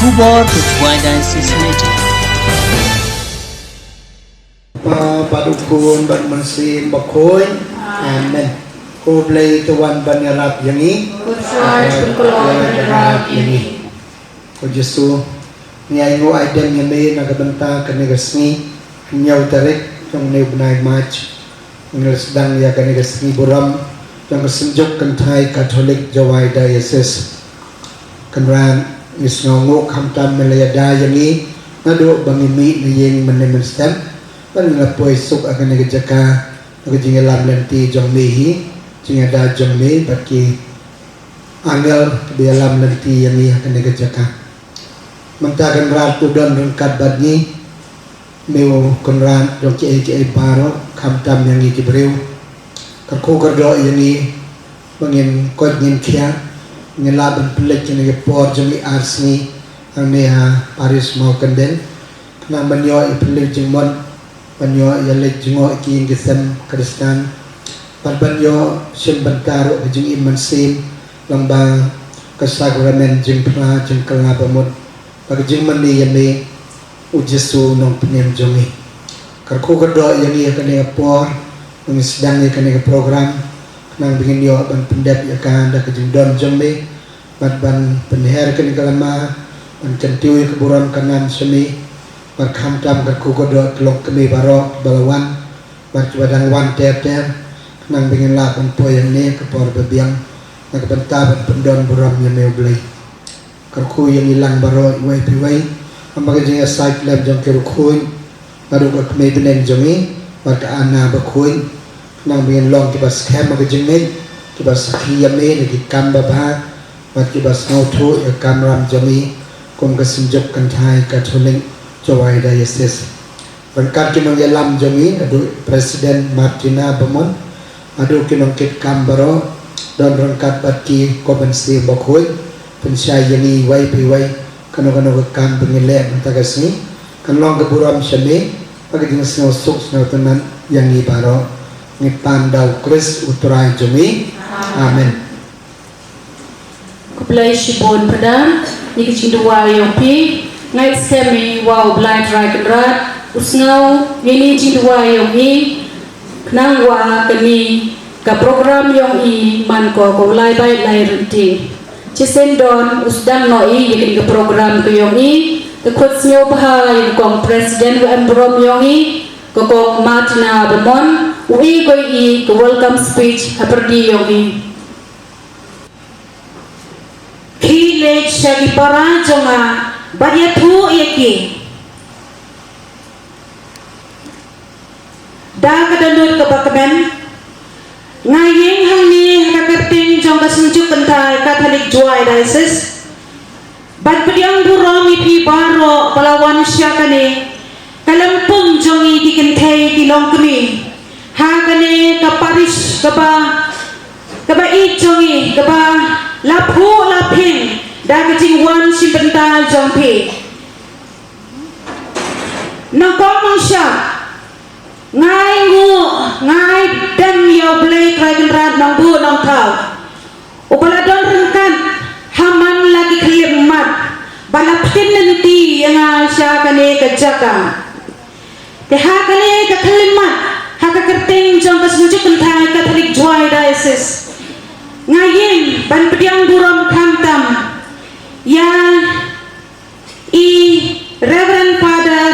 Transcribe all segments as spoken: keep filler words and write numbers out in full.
Khubor ka Jowai Diocese Radio. Kpa bad u Khun bad u Mynsiem Bakhuid. Amen. Ko Blei to wan ban ïarap ïa ngi. Ko Trai to wan ban ïarap ïa ngi. Ko Jisu, ngi ainguh aidem ïa me na ka bynta kane ka sngi, hynñiew tarik jong une u bnai March. Ngi la sdang ïa kane ka sngi burom jong ka Synjuk Kynthai Katholik Jowai Diocese. Kynrad, ngi sngewnguh khamtam me la ïada ïa ngi naduh ba ngi mih na ïing mynne mynstep, ba ngi la poi suk ha kane ka jaka na ka jingïalam lynti jong me hi, jingïada jong me bad ki angel kiba ïalam lynti ïa ngi ha kane ka jaka. Mynta Kynrad, to don ryngkat bad ngi, me u Kynrad jong kiei kiei baroh, khamtam ïa ngi ki briew. Kyrkhu kyrdoh ïa ngi ba ngin koit ngin khiah, ngin lah ban pynleit kine ki por jong ngi ar sngi hangne ha Parish Mawkyndeng, khnang ban ïoh ïa pynleit jingmut, ban ïoh ïa leit jngoh ïa ki ïing ki sem Khristan, bad ban ïoh shim bynta ruh ka jingim mynsiem lyngba ka sakramen jingphla jingkylla bamut bad ka jingmane ïa me, u Jisu u Nongpynim jong ngi. Kyrkhu kyrdoh ïa ngi ha kane ka por ba ngi sdang ïa kane ka program, khnang ba ngin ïoh ban pyndep ïa ka da ka jingdon jong me, bad ban pynher kane ka lama, ban kyntiew ïa ka burom ka nam sha me, bad khamtam kyrkhu kyrdoh ïa ki longkmie baroh kiba la wan bad kiba dang wan ter ter, khnang ba ngin lah ban poi hangne ha ka por ba biang na ka bynta ban pyndon burom ïa me U Blei. Kyrkhu ïa ngi lang baroh iwei pa iwei, ha ka jingïasaid lem jong ki riewkhuid, naduh ka kmie bneng jong ngi bad ka Anna bakhuid, khnang ba ngin long kiba skhem ha ka jingngeit, kiba sakhi ïa me na ki kam babha, bad kiba sngewthuh ïa ka kamram jong ngi kum ka Synjuk Kynthai Katholik Jowai Diocese. Ryngkat ki nongïalam jong ngi, haduh President Martina Bamon, haduh ki nongkitkam baroh, don ryngkat bad ki, ko Mynsiem Bakhuid, pynshai ïa ngi iwei pa iwei, kano kano ka kam ba ngi leh mynta ka sngi kan long ka burom sha me, bad ka jingsngewsuk sngewtynnat ïa ngi baroh. Ngi pan da U Khrist U Trai jong ngi. Amen. Khublei shibun Phadar, ïa ka jingduwai jong phi. Nga ngeit skhem ïa U Blei Trai Kynrad u sngew ïa kane ka jingduwai jong ngi, khnang ba kane ka program jong ngi man ko ka u lai bait lai ryntih. Shisien don u sdang noh ïa kane ka program ka jong ngi, te khot sngewbha ïa ka kong President ba em burom jong ngi, ka kong Martina Bamon, u ïa ka, ïa ka welcome speech ha pyrdi jong ngi. Khie leit sha ki para jong nga bad ïathuh ïa ki. Da ka dohnud kaba kmen, nga ïeng hangne ha ka kyrteng jong ka Synjuk Kynthai Katholik Jowai Diocese ban pdiang burom ïa phi baroh ba la wan sha kane ka lympung jong ngi ki kynthei ki longkmie ha kane ka parish kaba, kaba ïeit jong ngi, kaba la phuh la phieng da ka jingwan shim bynta jong phi. Nongkong nongshad, nga ainguh, nga aidem ïa U Blei Trai Kynrad Nongbuh Nongthaw, uba la don ryngkat ha man la ki khyllipmat ba la pynlynti ïa nga sha kane ka jaka. Te ha kane ka khyllipmat, ha ka kyrteng jong ka Synjuk Kynthai Katholik Jowai Diocese, nga ïeng ban pdiang burom khamtam ïa i Reverend Father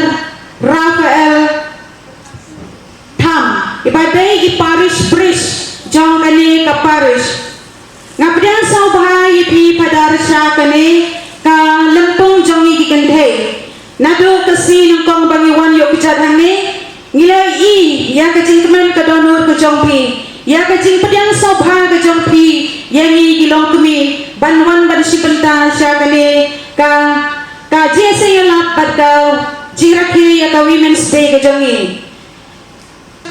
Raphael Tham, iba dei i parish priest jong kane ka parish. Nga pdiang sngewbha ïa phi Father sha kane ka lympung jong ngi ki kynthei. Naduh ka sngi nyngkong ba ngi wan ïoh kjat hangne, ngi la ïohi ïa ka jingkmen ka dohnud ka jong phi, ïa ka jingpdiang sngewbha ka jong phi ïa ngi ki longkmie ban wan ban shim bynta sha kane ka, ka jingïaseng ïalap bad ka jingrakhe ïa ka Women's Day ka jong ngi.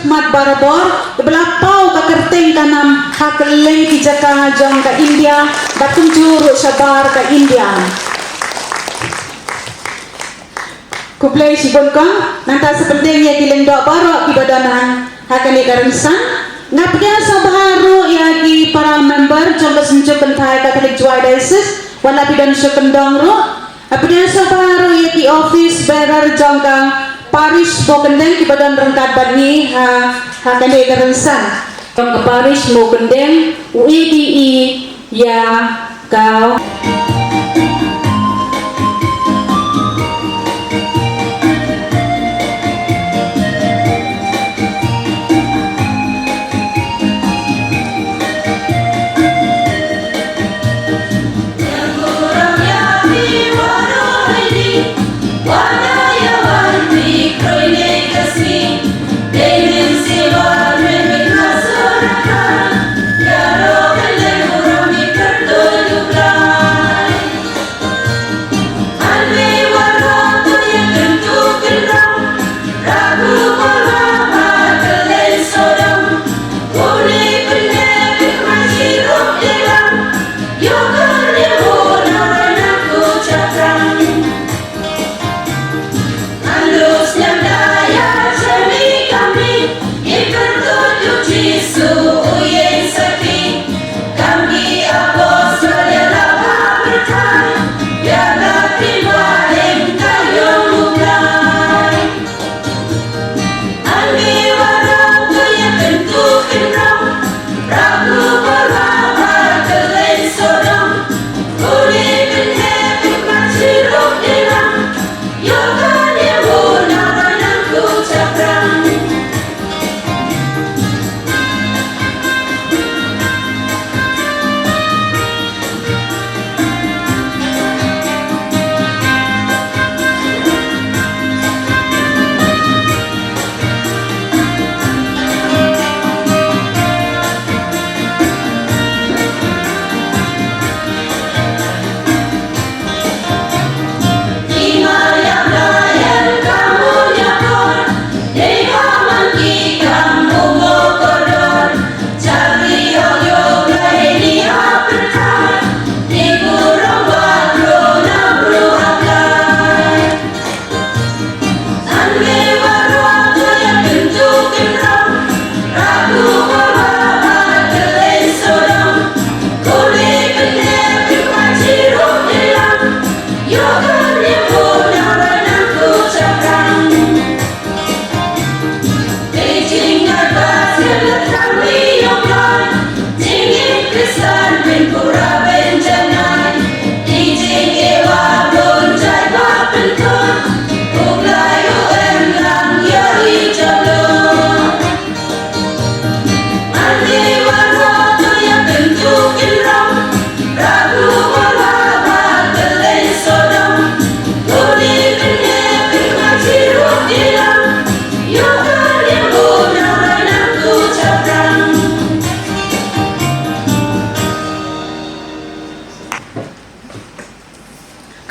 Mat barabor, kaba la paw ka kyrteng ka nam ha kylleng ki jaka jong ka India bad kumjuh ruh shabar ka India. Khublei shibun kong, nangta sa bteng ïa ki lyngdoh baroh kiba don ha, ha kane ka rynsan. Nga pdiang sngewbha ruh ïa ki para member jong ka Synjuk Kynthai Katholik Jowai Diocese, wat la phi don sha kyndong ruh. Hapdeng sha baroh ïa ki office bearer jong ka parish Mawkyndeng kiba don ryngkat bad ngi ha, ha kane ka rynsan. Jong ka parish Mawkyndeng, u A D E ïa ka.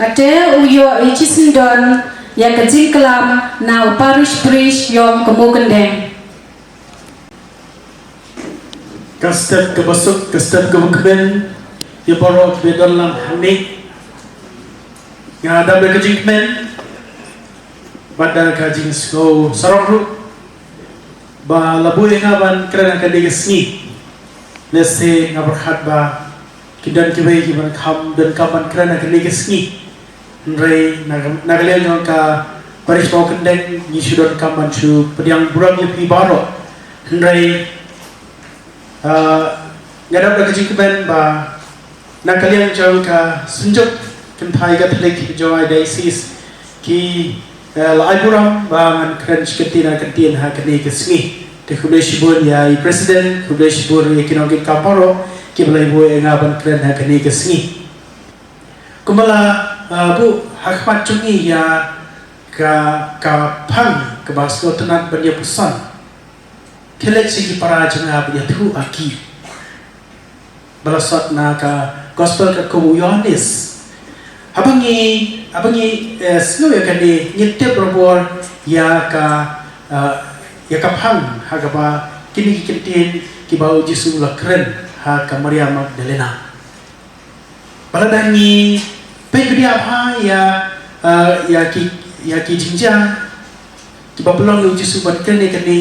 Kata u ïoh ïa ka jingsyndon ïa ka jingklam na u parish priest jong ka Mawkyndeng. Ka step kaba suk, ka step kaba kmen, ïa baroh kiba don lang hangne. Nga dap da ka jingkmen bad da ka jingsngew sarong ruh ba la buh ïa nga ban kren ha kane ka sngi. Lehse nga pyrkhat ba kin don kiwei kiban kham donkam ban kren ha kane ka sngi. Hynrei na, na ka liang jong ka parish Mawkyndeng ngi shu donkam ban shu pdiang burom ïa phi baroh. Hynrei, ah, nga dap da ka jingkmen ba na ka liang jong ka Synjuk Kynthai Katholik jong ka diocese ki, eh, la ai burom ba ngan kren shi kyntien ar kyntien ha kane ka sngi. Te khublei shibun ïa i president, khublei shibun ïa ki nongkitkam baroh kiba la ai buh ïa nga ban kren ha kane ka sngi. Kumba la, eh, buh ha khmat jong ngi ïa ka, ka phang kaba sngewtynnat ban ïa puson. Khie leit sha ki para jong nga ban ïathuh ha ki. Ba la sot na ka gospel katkum u Ïohannis. Haba ngi, haba ngi, eh, sngew ïa kane, ngi tip barabor ïa ka, eh, ïa ka phang ha kaba kine ki kyntien kiba u Jisu u la kren ha ka Maria Magdalena. Ba lada ngi peit bniah bha ïa, eh, ïa ki, ïa ki jingjia kiba pynlong ïa u Jisu ban kren ïa kane,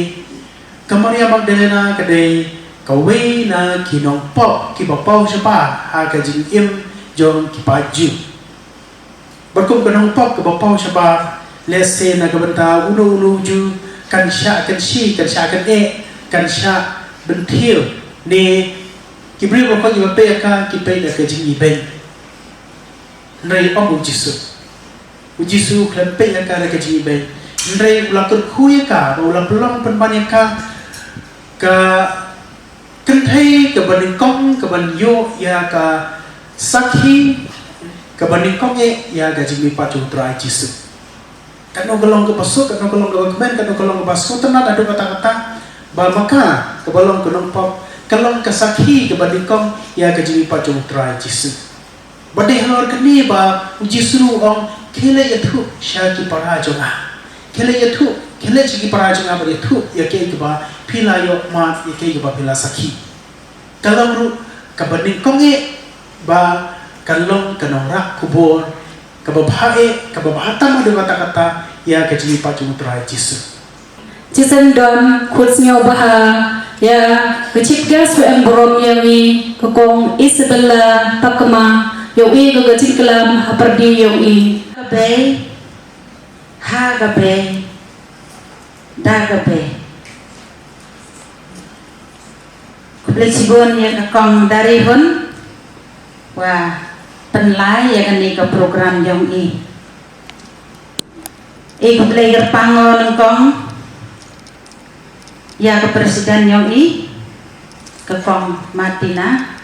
ka Maria Magdalena ka dei kawei na ki nongpop kiba paw shabar ha ka jingim jong ki paid Jiw. Bad kum ka nongpop kaba paw shabar, lehse na ka bynta uno uno u ju kan shah kan shi, kan shah kan eh, kan shah bynthiew ne ki briew ba koit kiba peit ïa ka, ki peit ïa ka jingibeiñ. Hynrei ym u Jisu. U Jisu u khlem peit ïa ka da ka jingibeiñ. Hynrei u la kyrkhu ïa ka, ba u la pynlong pynban ïa ka, ka kynthei kaba nyngkong kaban ïoh ïa ka sakhi kaba nyngkong eh ïa ka jingmihpat jong u Trai Jisu. Katno ka long kaba suk, katno ka long kaba kmen, katno ka long kaba sngewtynnat haduh katta katta, ba ma ka kaba long ka nongpop ka long ka sakhi kaba nyngkong ïa ka jingmihpat jong u Trai Jisu. Ba dei halor kane ba u Jisu u ong, khie leit ïathuh sha ki para jong nga. Khie leit ïathuh, khie leit sha ki para jong nga bad ïathuh ïa kaei kaba phi la ïoh mad, ïa kaei kaba phi la sakhi. Ka long ruh kaba nyngkong eh ba ka long ka nongrah khubor kaba bha eh, kaba bha tam haduh katta katta ïa ka jingmihpat jong u Trai Jisu. Shisien don khut sngewbha ïa ka Chief Guest ba em burom ïa ngi, ka Kong Isabella Takma, ïa u i ka ka jingklam ha pyrdi ïa u i. Ka bei, ha ka bei, da ka bei. Khublei shibun ïa ka Kong Dari Hun wa pynlai ïa kane ka program ïong i. I khublei kyrpang o nyngkong ïa ka President ïong i, ka Kong Martina,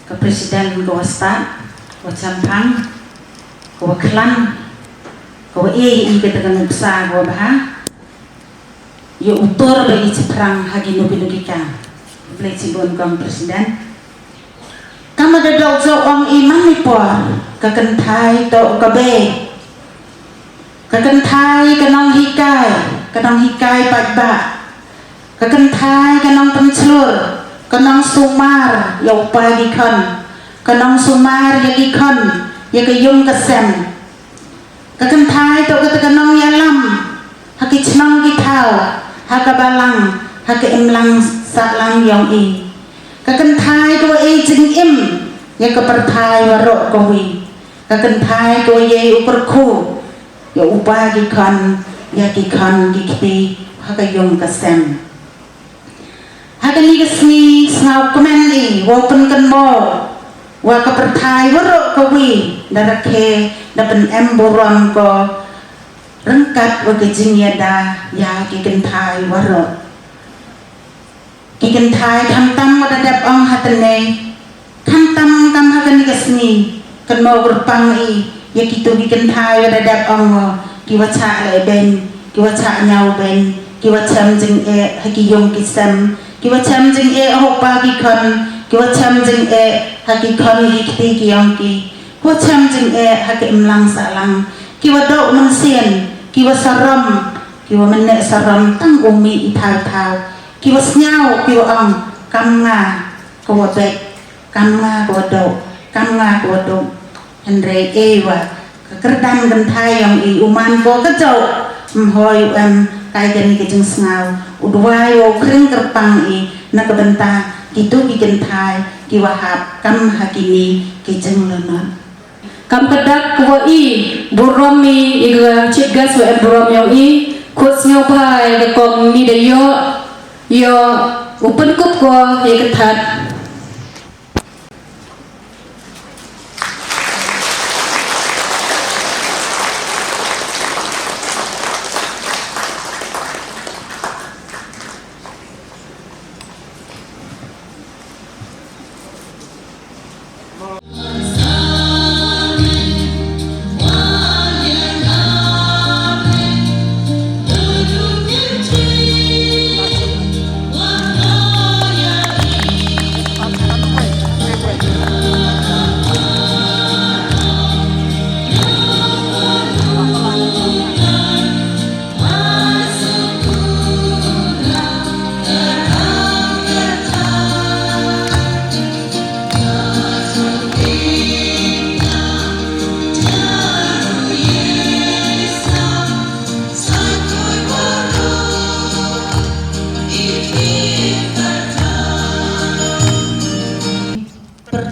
ka President ka wa stad, ka wa chemphang, ka wa khlan, ka wa ei i kata ka nuksa ka wa bha. Ïa u tur ba i chiphrang ha ki nuki nuki kam. Khublei shibun Kong President. Kam da dok jok ong i man i por, ka kynthai to ka bei. Ka kynthai ka nonghikai, ka nonghikai paidbah. Ka kynthai ka nongpynchlur, ka nongsumar ïa u pa ki khon, ka nongsumar ïa ki khon, ïa ka ïung ka sem. Ka kynthai to kata ka nongïalam ha ki chnong ki thaw, ha ka balang, ha ka imlang sahlang ïong i. Ka kynthai ka wa ei jingim ïa ka pyrthai waroh kawi. Ka kynthai ka wa ei u kyrkhu ïa u pa ki khon, ïa ki khon ki kti, ha ka ïung ka sem. Ha kane ka sngi sngewkmen i wow pynkynmaw wa ka pyrthai waroh kawi da rakhe da pynem burom ko ryngkat wa ka jingïada ïa ki kynthai waroh. Ki kynthai khamtam wa da dep ong ha tynne, khamtam kam ha kane ka sngi, kynmaw kyrpang i ïa kito ki kynthai wa da dep ong, ki wa chah leh beiñ, ki wa chah ñiaw beiñ, ki wa chem jingeh ha ki ïung ki sem, ki wa chem jingeh ha u pa ki khon, ki wa chem jingeh ha ki khon ki kti ki ïong ki, ki wa chem jingeh ha ki imlang sahlang, ki wa doh mynsiem, ki wa sarom, ki wa mynne sarom tang u mih i thaw thaw, ki wa sñiaw, ki wa ong, kam nga ka wa beit, kam nga ka wa doh, kam nga ka wa doh. Hynrei ei wa ka kyrdan kynthai ïong i u man ko ka jauh, ym hoi u em kai kani ka jingsngaw, u duwai wow khring kyrpang i na ka bynta kito ki kynthai ki wa hap kam ha kini ki jinglanot. Kam ka dak ka wa i burom i, i ka Chief Guest wa em burom ïong i, khut sngewbha i ka kong ni da ïoh, ïoh u pynkup ko i ka that.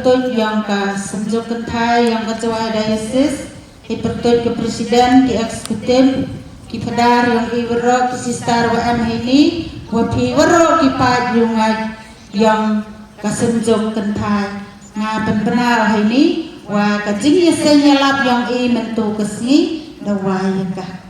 pyrtuid yong ka Synjuk Kynthai yong ka Jowai Diocese, i pyrtuid ka President, ki Executive, ki Phadar yong i waroh, ki Sister wa em heini, wa phi waroh ki paid ïung ngait yong ka Synjuk Kynthai. Nga pynbna heini wa ka jingïaseng ïalap yong i mynta ka sngi da wai ïa ka.